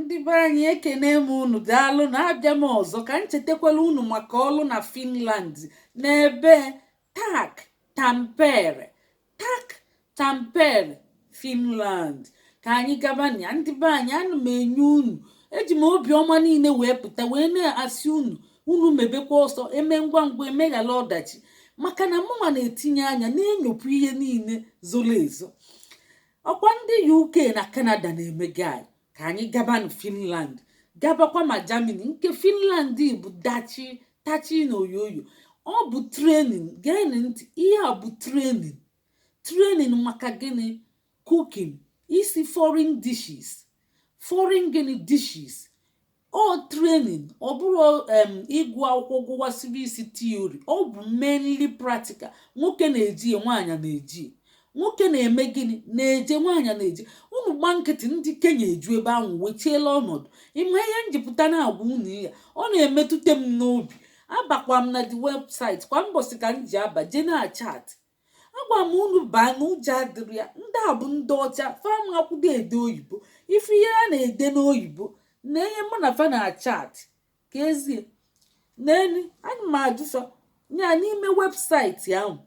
Ndị be anyị, ekene m unu. Daalụ na abịa m ọzọ ka m chetakwala unu maka ọlụ na Finland, n'ebe Tak Tampere, Tak Tampere, Finland. Ka anyị gaba na ya. Ndị be anyị, ana m enye unu, eji m obiọma niile wee pụta wee na-asị unu, unu mebekwa ọsọ, eme ngwa ngwa emeghala ọdachi, maka na mụnwa na-etinye anya na-enyopụ ihe niile zoro ezo. Ọkwa ndị UK na Canada na-eme guy. Ka anyị gabanụ Finland, gabakwa ma Germany. Nke Finland bụ dachi tachi na oyoyo. Ọ bụ training. Geenụ ntị, ihe a bụ training. Training maka gịnị? Cooking, isi foreign dishes. Foreign gịnị? Dishes. Ọ training, ọ bụrụ ịgụ akwụkwọ gụwasịrị isi theory, ọ bụ mainly practical. Nwoke na-eji, nwaanyị na-eji. Nwoke na-eme gịnị? Na-eje. Nwaanyị na-eje. Unu gba nkịtị, ndị Kenya eju ebe ahụ wechiela ọnọdụ. Ịma ihe njipụta na-agwa unu ya, ọ na-emetụta m n'obi. Abakwa m na the website kwa mbọsị ka m ji aba jee na chat. Agwa m unu baa na ụjọ adịrị ya. Ndị a bụ ndị ọcha, fam akwụdo ede oyibo. Ife ihe a na-ede n'oyibo na ihe mụ na fa na chat ka ezie n'elu. Ana m ajụfa ya n'ime website ahụ.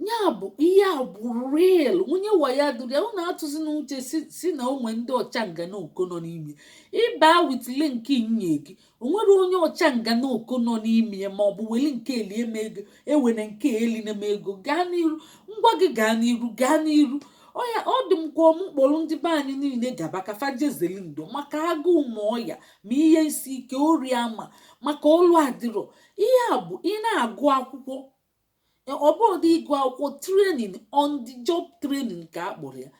Ya bụ, ihe a bụ real. Onye waya dụrụ ya, unu atụzi n'uche si na onwe ndị ọcha ngana oko nọ n'ime. Ịba with link nye gị, onwere onye ọcha ngana oko nọ n'ime ya, ma ọ bụ weli nke eli eme ego, ewere nke eli na ego. Gaa n'iru, ngwa gị, gaa n'iru, gaa n'iru. Ọya ọ dị m ka ọmụ kpọrọ ndị be anyị niile gaba ka fa jezeli ndo maka agụụ, ma ọya, ma ihe isi ike, ori ama, maka ọlụ adịrọ. Ihe a bụ ị na-agụ akwụkwọ, ọ bụrụ ịgụ akwụkwọ, training, on the job training ka a kpọrọ ya.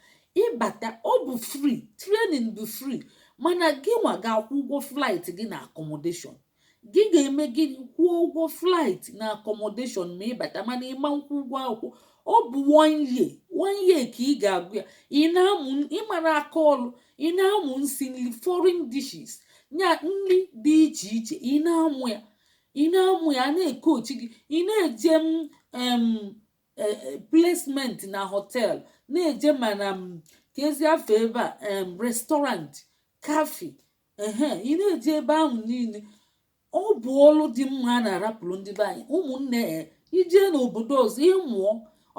Ịbata, ọ bụ free training, bụ free, mana gị nwa ga-akwụ ụgwọ flight gị na accommodation. Gị ga-eme gịnị? Kwụọ ụgwọ flight na accommodation ma ịbata, mana ịma nkwụ ụgwọ akwụkwọ. Ọ bụ one year, one year ka ị ga-agụ ya. Ị na-amụ ịmara aka ọlụ, ị na-amụ nsi nri, foreign dishes, nya nri dị iche iche. Ị na-amụ ya, ị na-amụ ya, na-ekochi gị. Ị na-eje m placement na hotel, na-eje mana m ka ezi afọ ebe a, restaurant, cafe, ehe, ị na-eje ebe ahụ niile. Ọ bụ ọlụ dị mma a na-arapụrụ ndị be anyị, ụmụnne. E ijee n'obodo ọzọ ịmụọ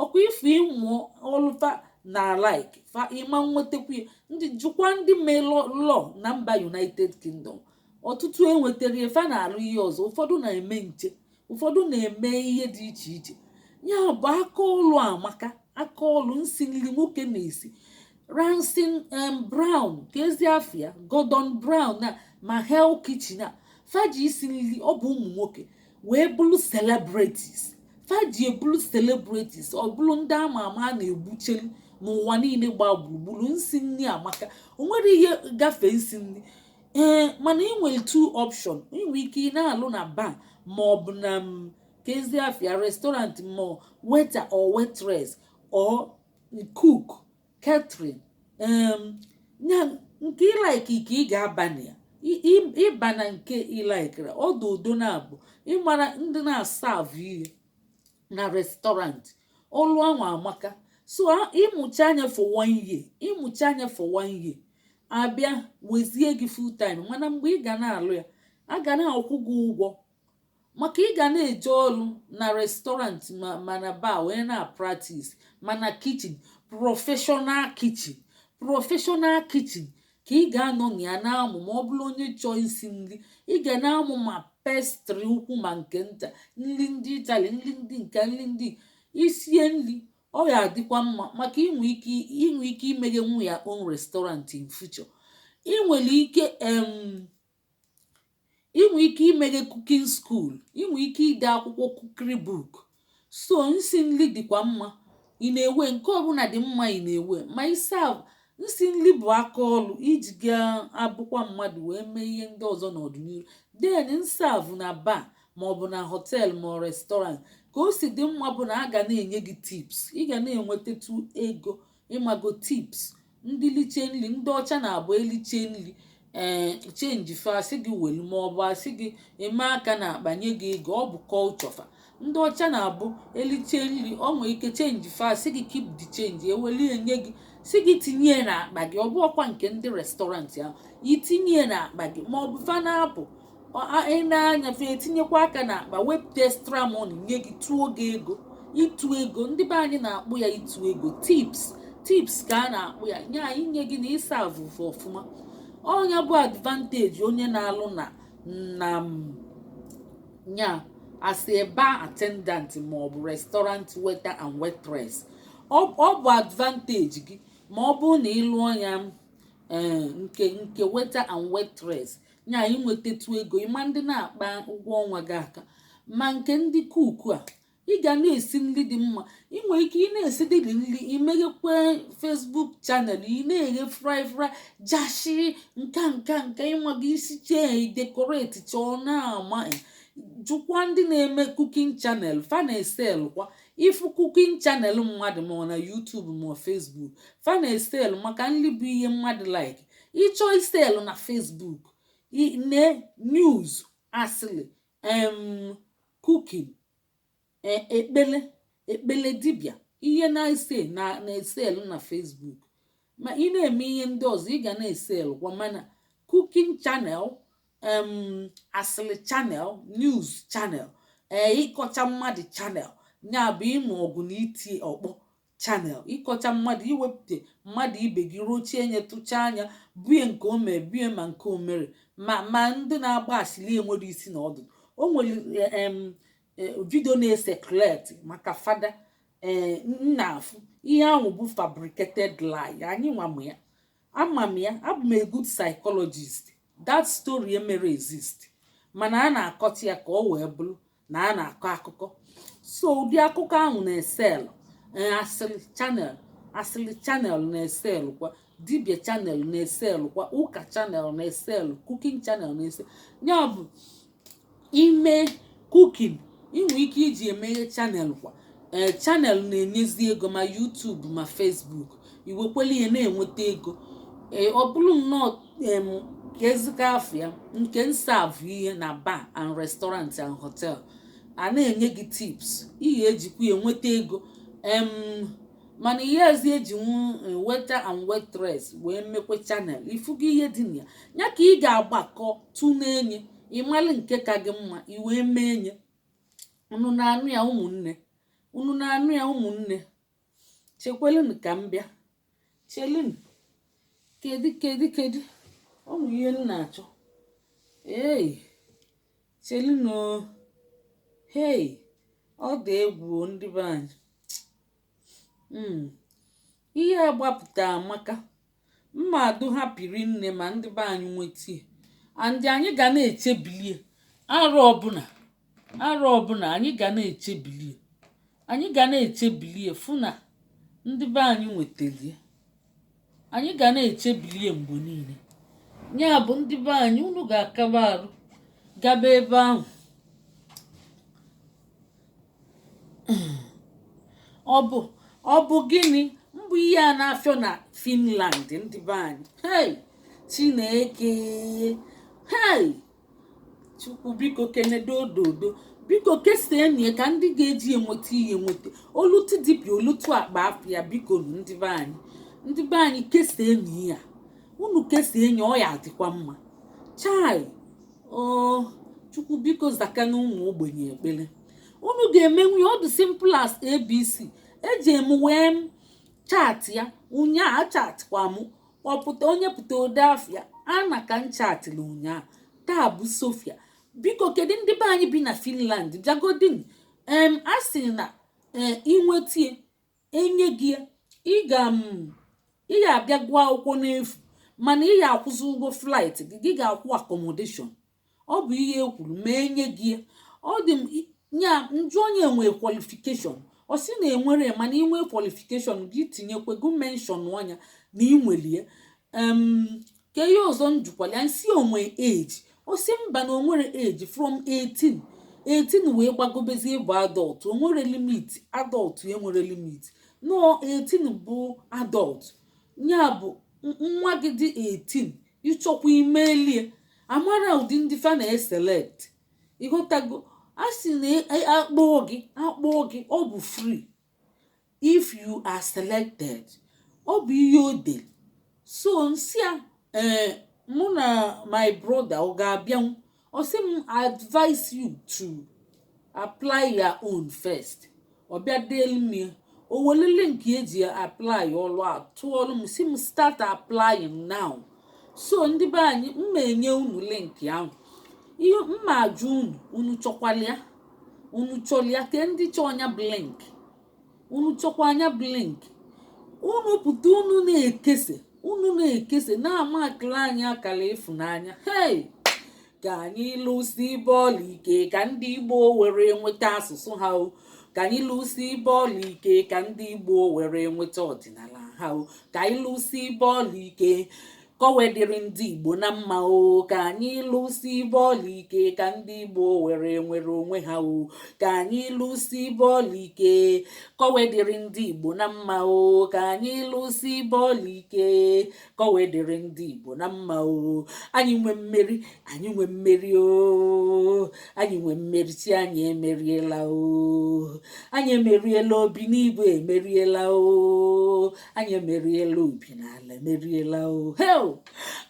ọkwa ife, ịmụọ ọlụfa na like fa, ịma nwetakwa ya. Ndị jụkwa ndị mee law na mba United Kingdom, ọtụtụ enwetara ya. Fa na-arụ ihe ọzọ, ụfọdụ na-eme nche, ụfọdụ na-eme ihe dị iche iche. Ya bụ aka ọlụ amaka, aka ọlụ nsi nri. Nwoke na-esi Ramsay Brown, ka ezi afịa Gordon Brown na ma Hell Kitchen a, faji isi nri. Ọ bụ ụmụ nwoke wee bụrụ celebrities, faji ebulu celebrities, ọ bụrụ ndị ama ama a na-egbuchelu n'ụwa niile gbaa gburugburu. Nsi nri amaka, o nwere ihe gafee nsi nri. Ee, mana ị nwere two option. Ị nwere ike ị na-alụ na bar, ma ọ bụ na ka ezi afịa restaurant, ma waiter or waitress or cook, catering, ya nke ị like ka ị ga-aba na ya. Ịba na nke ị likere, ọdụ udo na-abụ ịmara ndị na-aserve ihe na restaurant. Ọlụ ahụ amaka. So ịmụcha anya for one year, ịmụcha anya for one year, abịa wezie gị full time. Mana mgbe ị ga na-alụ ya, a ga na-akwụ gị ụgwọ, maka ị ga na-eje ọrụ na restaurant, ma na bar, wee na practice, mana kitchen, professional kitchen, professional kitchen ka ị ga-anọ na ya na-amụ. Ma ọ bụrụ onye chọọ isi nri, ị ga na-amụ ma pastry ukwu ma nke nta, nri ndị Itali, nri ndị nke nri ndị isie nri. Ọ ga-adịkwa mma maka inwe ike imeghe nwu ya own restaurant in future. Ị nwere ike inwe ike imeghe cooking school, inwe ike ide akwụkwọ, cookery book. So nsi nri dịkwa mma. Ị na-ewe nke ọbụla dị mma, ị na-ewe ma isa nsi nri bụ aka ọlụ iji ga-abụkwa mmadụ wee mee ihe ndị ọzọ n'ọdịnihu. Then nserve na bar, maọbụ na hotel, ma ọ restaurant, ka o si dị mma bụ na a ga na-enye gị tips. Ị ga na-enwetatụ ego, ịmago tips. Ndị liche nri, ndị ọcha na-abụ eliche nri, ee, change fa, asị gị welu, maọbụ asị gị eme aka na akpa nye gị ego. Ọ bụ culture fa. Ndị ọcha na-abụ eliche nri, ọ nwee ike change fa, asị gị, "Keep the change," ewelie nye gị. Si gị tinye n'akpa gị. Ọ bụ ọkwa nke ndị restaurant ahụ, itinye n'akpa gị, ma ọ bụ fa na-apụ, ị na-anya fe etinyekwa aka n'akpa, wepụta extra money nye gị, tụọ gị ego. Ịtụ ego, ndị be anyị na-akpụ ya ịtụ ego, tips. Tips ka a na-akpụ ya, nye anyị, nye gị na ịsa avụvụ ọfụma. Ọnya bụ advantage onye na-alụ na nya as a bar attendant ma ọ bụ restaurant waiter and waitress. Ọ bụ advantage gị ma ọ bụrụ na ị lụọ ya nke waiter and waitress, nya inwetatụ ego, ịma ndị na-akpa ụgwọ ọnwa gị aka. Ma nke ndị cook a, ị ga na-esi nri dị mma. Ị nwere ike ị na-esi dịrị nri, imeghekwe Facebook channel, ị na-eghe fry fry jashi nka nka nka, ịnwa gị isi chee, decorate chọọ na-ama. Jụkwa ndị na-eme cooking channel, fa na-esel kwa. Ifu cooking channel mmadụ, ma ọ na YouTube ma ọ Facebook, fa na-esel, maka nri bụ ihe mmadụ like. Ịchọ isel na Facebook, ne news, asịrị, cooking, ekpele, ekpele dibịa, ihe na-ese na na-esel na Facebook. Ma ị na-eme ihe ndị ọzọ, ị ga na-esel kwa. Mana cooking channel, asịrị channel, news channel, ịkọcha mmadụ channel, ya bụ ịmụ ọgụ na iti ọkpọ channel, ịkọcha mmadụ, iwepụta mmadụ ibe gị, rochie nye, tụchaa anya, bue nke o mere, bue ma nke o mere, ma ndị na-agba asịrị enwere isi na ọdụ. O nwere video na-ecirculate maka fada ee nna afụ ihe ahụ bụ fabricated lie. Anyị nwa m ya, ama m ya, abụ m a good psychologist. That story emere exist, mana a na-akọta ya ka ọ wee bụrụ na a na-akọ akụkọ. So ụdị akụkọ ahụ na-esel. Asịrị channel, asịrị channel na-esel kwa, dibia channel na-esel kwa, ụka channel na-esel, cooking channel na-esel. Ya bụ ime cooking, inwe ike iji emeghe channel kwa. Ee, channel na-enyezi ego, ma YouTube ma Facebook. Iwekwela ihe na-enweta ego. Ee, ọ bụrụ nnọọ ka ezikọ afọ ya nke nserve ihe na bar and restaurant and hotel, a na-enye gị tips, ihe ejikwa enweta ego. Mana ihe ezi ejinwu waiter and waitress wee mekwe channel, ifugo ihe dị na ya, ya ka ị ga-agbakọ tụnenye, ịmalị nke ka gị mma, i wee mee nye. Unu na-anụ ya, ụmụnne? Unu na-anụ ya, ụmụnne? Chekwelunu ka m bịa. Chelunu. Kedu, kedu, kedu? Ọ bụ ihe m na-achọ. Ei, chelunu. Hei, ọ dị egwu o, ndị be anyị. Ihe a gbapụta amaka mma adụ hapịrị nne, ma ndị be anyị nwetie and anyị ga na-echebilie arọ ọbụla, arọ ọbụla anyị ga na-echebilie, anyị ga na-echebilie fụ na ndị be anyị nwetalie. Anyị ga na-echebilie mgbe niile. Ya bụ, ndị be anyị, unu ga-akaba arụ gaba ebe ahụ. Ọ bụ gịnị mbụ ihe a na-afịọ na Finland, ndị be anyị? Hei, Chineke! Hei, Chukwu, biko kenedododo, biko kesaa ka ndị ga-eji enweta ihe nweta olutu dibịa, olutu akpa afọ ya. Biko nụ, ndị be anyị, ndị be anyị, kesaa ya. Unu kesaa enyi, ọ ya adịkwa mma. Chai o, Chukwu, biko zaka na ụmụ ogbenye ekpere. Unu ga-emenwu ya. Ọ dị simple as ABC. Eji m wee chat ya ụnyaa, chatkwa m ọpụta onye pụta ode afịa ana ka m chatịrị ụnyaa. Taa bụ Sofia. Biko, kedu ndị be anyị bi na Finland? Bịagodin. A sị na ee, inwetie enye gị, ị ga ị ga-abịa gụọ akwụkwọ n'efu, mana ị ga-akwụzi ụgwọ flight gị, gị ga-akwụ accommodation. Ọ bụ ihe e kwuru ma enye gị. Ọ dị m nya njụ, onye nwee qualification? Ọ sị na enwere, mana inwe qualification gị, tinyekwe gụ, mention ọnya na inwelie. Ka ihe ọzọ m jụkwara ya, nsi onwe age, ọ sị mba, na onwere age, from 18, 18 wee gbagobezie bụ adult. Onwere limit, adult enwere limit nọọ, 18 bụ adult. Ya bụ nwa gị dị 18, ịchọkwa imelie, amara ụdị ndị fa na-eselect. Ịghọtago? A sị na akpọọ gị, akpọọ gị, ọ bụ free if you are selected. Ọ Ọ bụ ihe o dere. So nsị a, ee, mụ na my brother, ọ ga-abịanwu? Ọ sị m, "Advise you to apply your own first." Ọ bịa deelu m ya, o were link eji apply ọlụ a tụọlụ m, si m start applying now. So ndị be anyị, m enye unu link ahụ. Ihe mma ajụ unu, unu chọkwala ya? Unu chọrọ ya? Ke ndị chọọ anya bụ link, unu chọkwa anya bụ link, unu pụta, unu na-ekesa, unu na-ekesa, na-ama akịrị anyị akara ịfụnanya. Hey, ka anyị lụsi bọọlụ ike, ka ndị Igbo were nweta asụsụ ha o. Ka anyị lụsi bọọlụ ike, ka ndị Igbo were nweta ọdịnala ha o. Ka anyị lụsi bọọlụ ike, ka o wee dịrị ndị Igbo na mma o. Ka anyị lụsi bọọlụ ike, ka ndị Igbo were nwere onwe ha o. Ka anyị lụsi bọọlụ ike, ka o wee dịrị ndị Igbo na mma o. Ka anyị lụsi bọọlụ ike, ka o wee dịrị ndị Igbo na mma o. Anyị nwe mmeri, anyị nwe mmeri o. Anyị nwe mmeri. Chi anyị emeriela o. Anyị emeriela. Obi n'igwe emeriela o. Anyị emeriela. Obi n'ala emeriela o. Heo,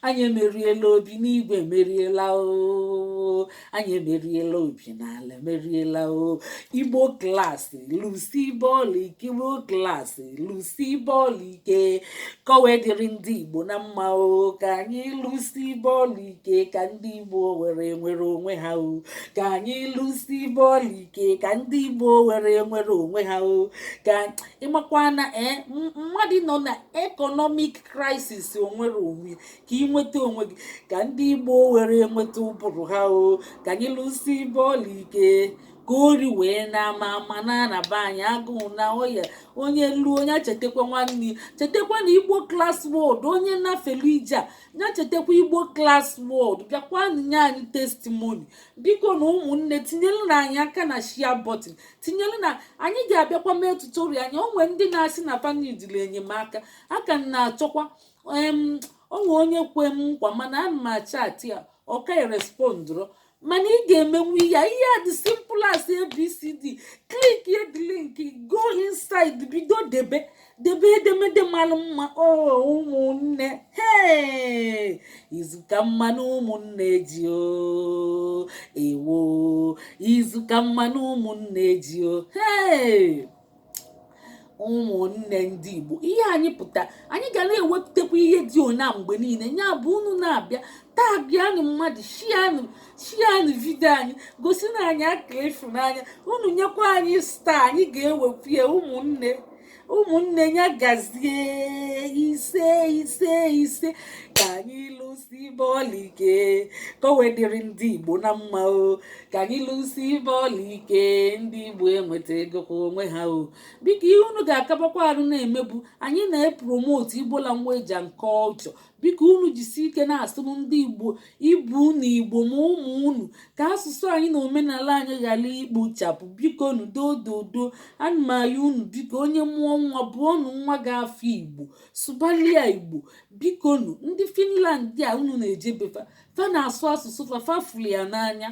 anyị emeriela. Obi n'igwe emeriela o. Anyị emeriela. Obi n'ala emeriela o. Igbo class, lụsi bọọlụ ike. Igbo class, lụsi bọọlụ ike, ka o wee dịrị ndị Igbo na mma o. Ka anyị lụsi bọọlụ ike, ka ndị Igbo were nwere onwe ha o. Ka anyị lụsi bọọlụ ike, ka ndị Igbo were nwere onwe ha o. Ka ịmakwa na ee, mmadụ nọ na economic crisis, onwere onwe ka ị nweta onwe gị, ka ndị Igbo were nweta ụbụrụ ha o. Ka anyị lụsi bọọlụ ike, ka ori wee na-ama ama na anaba anyị, agụụ na ọya. Onye luo, onye chetakwa nwanne ya, chetakwa na Igbo Class World. Onye nafelu ije a ya chetakwa Igbo Class World. Bịakwa nye anyị testimony, biko. Na ụmụnne, tinyelu na anyị aka na share button, tinyelu na anyị ga-abịakwa mee tutorial anyị. Onwe ndị na-asị na fanidili enyemaka aka m na-achọkwa. Onwe onye kwe m nkwa, mana ana m achatị ya, ọ ka respondụrụ. Mana ị ga-emenwu ya. Ihe a dị simple as ABCD. Click the link, go inside, bido debe debe edemede mara mma. O ụmụnne, hey, izu ka mmanụ ụmụnne ji o. Ewo, izu ka mmanụ ụmụnne ji o. Hey, ụmụnne ndị Igbo, ihe anyị pụta, anyị ga na-ewepụtakwa ihe dị ona mgbe niile. Ya bụ, unu na-abịa tagianụ mmadụ, sharenụ, sharenụ video anyị, gosi na anyị akara ịfụnanya. Unu nyekwa anyị star, anyị ga-ewepụ ya. Ụmụnne, ụmụnne, ya gazie. Ise, ise, ise. Ka anyị lụsi bọọlụ ike, ka o wee dịrị ndị Igbo na mma o. Ka anyị lụsi bọọlụ ike, ndị Igbo enweta ego kwa onwe ha o. Biko, ihe unu ga-akabakwa arụ na-emebu, anyị na-epromote Igbo language and culture. Biko, unu jisi ike na-asụrụ ndị Igbo ibu unu Igbo, ma ụmụ unu, ka asụsụ anyị na omenala anyị ghara ikpochapụ. Biko nu, dododo, ana m ayọ unu. Biko, onye mụọ nwa, bụọnụ nwa ga-afọ Igbo, sụbalia Igbo. Biko nu, ndị Finland a unu na-ejebefa, fa na-asụ asụsụ fa, fafụrụ ya n'anya.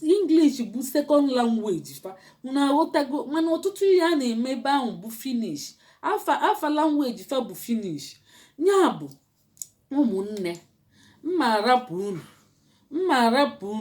English bụ second language fa, unu aghọtago? Mana ọtụtụ ihe a na-eme ebe ahụ bụ Finnish. Afa afa language fa bụ Finnish. Ya bụ, ụmụnne, mma arapụ unu, mma arapụ unu.